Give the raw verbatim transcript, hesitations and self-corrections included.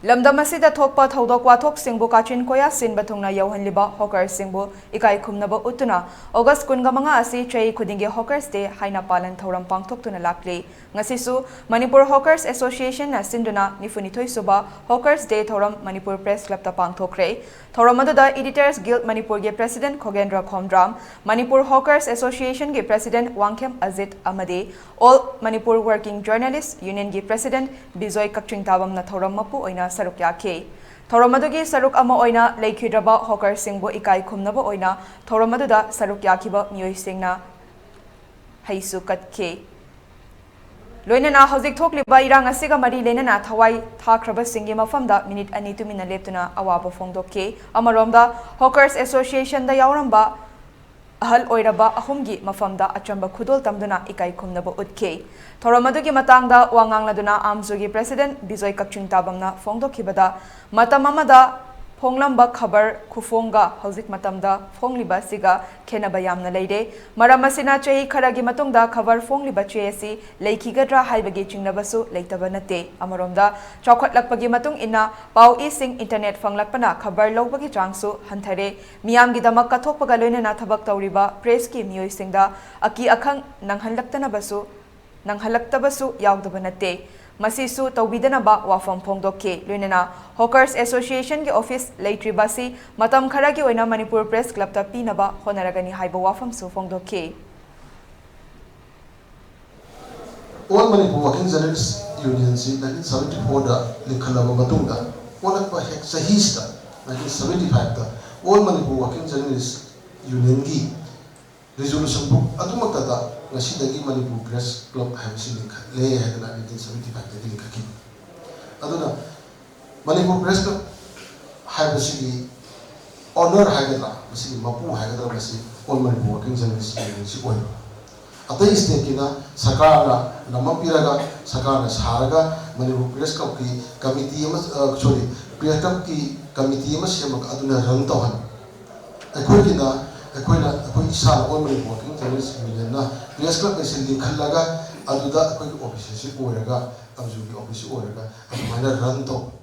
ꯂꯝꯗꯝ ꯑꯁꯤꯗ ꯊꯣꯛꯄ ꯊꯧꯗꯣꯛ ꯋꯥꯊꯣꯛꯁꯤꯡꯕꯨ ꯀꯥꯆꯤꯟ ꯀꯣꯌꯥ ꯁꯤꯟꯕ ꯊꯨꯡꯅ ꯌꯧꯍꯜꯂꯤꯕ ꯍꯣꯀꯔꯁꯤꯡꯕꯨ ꯏꯀꯥꯏ ꯈꯨꯝꯅꯕ ꯎꯠꯇꯨꯅ ꯑꯣꯒꯁ ꯀꯨꯟꯃꯉꯥ ꯑꯁꯤ ꯆꯍꯤ ꯈꯨꯗꯤꯡꯒꯤ ꯍꯣꯀꯔꯁ ꯗꯦ ꯍꯥꯏꯅ ꯄꯥꯂꯟ ꯊꯧꯔꯝ ꯄꯥꯡꯊꯣꯛꯇꯨꯅ ꯂꯥꯛꯂꯤ꯫ ꯉꯁꯤꯁꯨ ꯃꯅꯤꯄꯨꯔ ꯍꯣꯀꯔꯁ ꯑꯦꯁꯣꯁꯤꯌꯦꯁꯟꯅ ꯁꯤꯟꯗꯨꯅ ꯅꯤꯐꯨꯅꯤꯊꯣꯏ ꯁꯨꯕ ꯍꯣꯀꯔꯁ ꯗꯦ ꯊꯧꯔꯝ ꯃꯅꯤꯄꯨꯔ ꯄ꯭ꯔꯦꯁ ꯀ꯭ꯂꯕꯇ ꯄꯥꯡꯊꯣꯛꯈ꯭ꯔꯦ꯫ ꯊꯧꯔꯝ ꯑꯗꯨꯗ ꯏꯗꯤꯇꯔꯁ ꯒꯤꯜꯗ ꯃꯅꯤꯄꯨꯔꯒꯤ ꯄ꯭ꯔꯦꯁꯤꯗꯦꯟꯠ ꯈꯣꯒꯦꯟꯗ꯭ꯔ ꯈꯣꯝꯗ꯭ꯔꯥꯝ, ꯃꯅꯤꯄꯨꯔ ꯍꯣꯀꯔꯁ ꯑꯦꯁꯣꯁꯤꯌꯦꯁꯟꯒꯤ ꯄ꯭ꯔꯦꯁꯤꯗꯦꯟꯠ ꯋꯥꯡꯈꯦꯝ ꯑꯖꯤꯠ ꯑꯃꯗꯤ all Manipur working journalist ꯌꯨꯅꯤꯌꯟꯒꯤ president Bijoy ꯀꯛꯆꯤꯡ ꯇꯥꯕꯝꯅ ꯊꯧꯔꯝ ꯃꯄꯨ ꯑꯣꯏꯅ ꯁꯔꯨꯛ ꯌꯥꯈꯤ꯫ ꯊꯧꯔꯝ ꯑꯗꯨꯒꯤ ꯁꯔꯨꯛ ꯑꯃ ꯑꯣꯏꯅ ꯂꯩꯈꯤꯗ꯭ꯔꯕ ꯍꯣꯀꯔꯁꯤꯡꯕꯨ ꯏꯀꯥꯏ ꯈꯨꯝꯅꯕ ꯑꯣꯏꯅ ꯊꯧꯔꯝ ꯑꯗꯨꯗ ꯁꯔꯨꯛ ꯌꯥꯈꯤꯕ ꯃꯤꯑꯣꯏꯁꯤꯡꯅ ꯍꯩꯁꯨ ꯀꯠꯈꯤ꯫ ꯂꯣꯏꯅꯅ ꯍꯧꯖꯤꯛ ꯊꯣꯛꯂꯤꯕ ꯏꯔꯥꯡ ꯑꯁꯤꯒ ꯃꯔꯤ ꯂꯩꯅꯅ ꯊꯋꯥꯏ ꯊꯥꯈ꯭ꯔꯕꯁꯤꯡꯒꯤ ꯃꯐꯝꯗ ꯃꯤꯅꯤꯠ ꯑꯅꯤ ꯇꯨꯃꯤꯟꯅ ꯂꯦꯞꯇꯨꯅ ꯑꯋꯥꯕ ꯐꯣꯡꯗꯣꯛꯈꯤ꯫ ꯑꯃꯔꯣꯝꯗ, ꯍꯣꯀꯔꯁ ꯑꯦꯁꯣꯁꯤꯌꯦꯁꯟꯗ ꯌꯥꯎꯔꯝꯕ ꯑꯍꯜ ꯑꯣꯏꯔꯕ ꯑꯍꯨꯝꯒꯤ ꯃꯐꯝꯗ ꯑꯆꯝꯕ ꯈꯨꯗꯣꯜ ꯇꯝꯗꯨꯅ ꯏꯀꯥꯏ ꯈꯨꯝꯅꯕ ꯎꯠꯈꯤ꯫ ꯊꯧꯔꯝ ꯑꯗꯨꯒꯤ ꯃꯇꯥꯡꯗ ꯋꯥ ꯉꯥꯡꯂꯗꯨꯅ ꯑꯥꯝꯖꯨꯒꯤ ꯄ꯭ꯔꯦꯁꯤꯗꯦꯟꯠ ꯕꯤꯖꯣꯏ ꯀꯛꯆꯤꯡ ꯇꯥꯕꯝꯅ ꯐꯣꯡꯗꯣꯛꯈꯤꯕꯗ, ꯃꯇꯝ ꯑꯃꯗ ꯐꯣꯡꯂꯝꯕ ꯈꯕꯔ ꯈꯨꯐꯣꯡꯒ ꯍꯧꯖꯤꯛ ꯃꯇꯝꯗ ꯐꯣꯡꯂꯤꯕ ꯑꯁꯤꯒ ꯈꯦꯠꯅꯕ ꯌꯥꯝꯅ ꯂꯩꯔꯦ꯫ ꯃꯔꯝ ꯑꯁꯤꯅ, ꯆꯍꯤ ꯈꯔꯒꯤ ꯃꯇꯨꯡꯗ ꯈꯕꯔ ꯐꯣꯡꯂꯤꯕ ꯆꯦ ꯑꯁꯤ ꯂꯩꯈꯤꯒꯗ꯭ꯔꯥ ꯍꯥꯏꯕꯒꯤ ꯆꯤꯡꯅꯕꯁꯨ ꯂꯩꯇꯕ ꯅꯠꯇꯦ꯫ ꯑꯃꯔꯣꯝꯗ, ꯆꯥꯎꯈꯠꯂꯛꯄꯒꯤ ꯃꯇꯨꯡ ꯏꯟꯅ ꯄꯥꯎ ꯏꯁꯤꯡ ꯏꯟꯇꯔꯅꯦꯠ ꯐꯪꯂꯛꯄꯅ ꯈꯕꯔ ꯂꯧꯕꯒꯤ ꯆꯥꯡꯁꯨ ꯍꯟꯊꯔꯦ꯫ ꯃꯤꯌꯥꯝꯒꯤꯗꯃꯛ ꯀꯠꯊꯣꯛꯄꯒ ꯂꯣꯏꯅꯅ ꯊꯕꯛ ꯇꯧꯔꯤꯕ ꯄ꯭ꯔꯦꯁꯀꯤ ꯃꯤꯑꯣꯏꯁꯤꯡꯗ ꯑꯀꯤ ꯑꯈꯪ ꯅꯪꯍꯜꯂꯛꯇꯅꯕꯁꯨ, ꯅꯪꯍꯜꯂꯛꯇꯕꯁꯨ ꯌꯥꯎꯗꯕ ꯅꯠꯇꯦ꯫ ꯃꯁꯤꯁꯨ ꯇꯧꯕꯤꯗꯅꯕ ꯋꯥꯐꯝ ꯐꯣꯡꯗꯣꯛꯈꯤ꯫ ꯂꯣꯏꯅꯅ ꯍꯣꯀꯔꯁ ꯑꯦꯁꯣꯁꯤꯌꯦꯁꯟꯒꯤ ꯑꯣꯐꯤꯁ ꯂꯩꯇ꯭ꯔꯤꯕ ꯑꯁꯤ ꯃꯇꯝ ꯈꯔꯒꯤ ꯑꯣꯏꯅ ꯃꯅꯤꯄꯨꯔ ꯄ꯭ꯔꯦꯁ ꯀ꯭ꯂꯕꯇ ꯄꯤꯅꯕ ꯍꯣꯠꯅꯔꯒꯅꯤ ꯍꯥꯏꯕ ꯋꯥꯐꯝꯁꯨ ꯐꯣꯡꯗꯣꯛꯈꯤ꯫ ꯑꯣꯜ ꯃꯅꯤꯄꯨꯔ ꯋꯥꯔꯀꯤꯡ ꯖꯔꯅꯦꯂꯤꯁ꯭ꯠ ꯌꯨꯅꯤꯌꯟꯁꯤ ꯅꯥꯏꯟꯇꯤꯟ ꯁꯕꯦꯟꯇꯤ ꯐꯣꯔꯗ ꯂꯤꯡꯈꯠꯂꯕ ꯃꯇꯨꯡꯗ, ꯑꯣꯜꯂꯛꯄ ꯍꯦꯛ ꯆꯍꯤꯁꯤꯗ, ꯅꯥꯏꯟꯇꯤꯟ ꯁꯕꯦꯟꯇꯤ ꯐꯥꯏꯚꯇ ꯑꯣꯜ ꯃꯅꯤꯄꯨꯔ ꯋꯥꯔꯀꯤꯡ ꯖꯔꯅꯦꯂꯤꯁ꯭ꯠ ꯌꯨꯅꯤꯌꯟꯒꯤ ꯔꯤꯖꯣꯂꯨꯁꯟ ꯕꯨꯛ ꯑꯗꯨꯃꯛꯇꯗ ꯉꯁꯤꯗꯒꯤ ꯃꯅꯤꯄꯨꯔ ꯄ꯭ꯔꯦꯁ ꯀ꯭ꯂꯕ ꯍꯥꯏꯕꯁꯤ ꯂꯤꯡꯈꯠꯂꯦ ꯍꯥꯏꯗꯅ ꯅꯥꯏꯟꯇꯤꯟ ꯁꯕꯦꯟꯇꯤ ꯐꯥꯏꯚꯇꯒꯤ ꯂꯤꯡꯈꯠꯈꯤꯕ꯫ ꯑꯗꯨꯅ ꯃꯅꯤꯄꯨꯔ ꯄ꯭ꯔꯦꯁ ꯀ꯭ꯂꯕ ꯍꯥꯏꯕꯁꯤꯒꯤ ꯑꯣꯅꯔ ꯍꯥꯏꯒꯗ꯭ꯔꯥ, ꯃꯁꯤꯒꯤ ꯃꯄꯨ ꯍꯥꯏꯒꯗ꯭ꯔꯥ, ꯃꯁꯤ ꯑꯣꯜ ꯃꯅꯤꯄꯨꯔ ꯋꯥꯔꯀꯤꯡ ꯖꯔꯅꯦꯂꯤꯁ꯭ꯠ ꯌꯨꯅꯤꯌꯟꯁꯤ ꯑꯣꯏꯕ꯫ ꯑꯇꯩ ꯁ꯭ꯇꯦꯠꯀꯤꯅ ꯁꯔꯀꯥꯔꯅ ꯂꯝ ꯑꯃ ꯄꯤꯔꯒ, ꯁꯔꯀꯥꯔꯅ ꯁꯥꯔꯒ, ꯃꯅꯤꯄꯨꯔ ꯄ꯭ꯔꯦꯁ ꯀ꯭ꯂꯕꯀꯤ ꯀꯃꯤꯇꯤ ꯑꯃ, ꯑ, ꯁꯣꯔꯤ, ꯄ꯭ꯔꯦꯁ ꯀ꯭ꯂꯕꯀꯤ ꯀꯃꯤꯇꯤ ꯑꯃ ꯁꯦꯝꯃꯒ ꯑꯗꯨꯅ ꯔꯟ ꯇꯧꯍꯟꯕ꯫ ꯑꯩꯈꯣꯏꯒꯤꯅ, ꯑꯩꯈꯣꯏꯅ, ꯑꯩꯈꯣꯏ ꯏꯁꯥꯅ ꯑꯣꯜ ꯃꯅꯤꯄꯨꯔ ꯋꯥꯔꯀꯤꯡ ꯖꯔꯅꯦꯂꯤꯁ꯭ꯠ ꯌꯨꯅꯤꯌꯟꯅ ꯄ꯭ꯔꯦꯁ ꯀ꯭ꯂꯕ ꯑꯁꯤ ꯂꯤꯡꯈꯠꯂꯒ, ꯑꯗꯨꯗ ꯑꯩꯈꯣꯏꯒꯤ ꯑꯣꯐꯤꯁ ꯑꯁꯤ ꯑꯣꯏꯔꯒ, ꯑꯃꯁꯨꯒꯤ ꯑꯣꯐꯤꯁ ꯑꯣꯏꯔꯒ ꯑꯗꯨꯃꯥꯏꯅ ꯔꯟ ꯇꯧꯕ꯫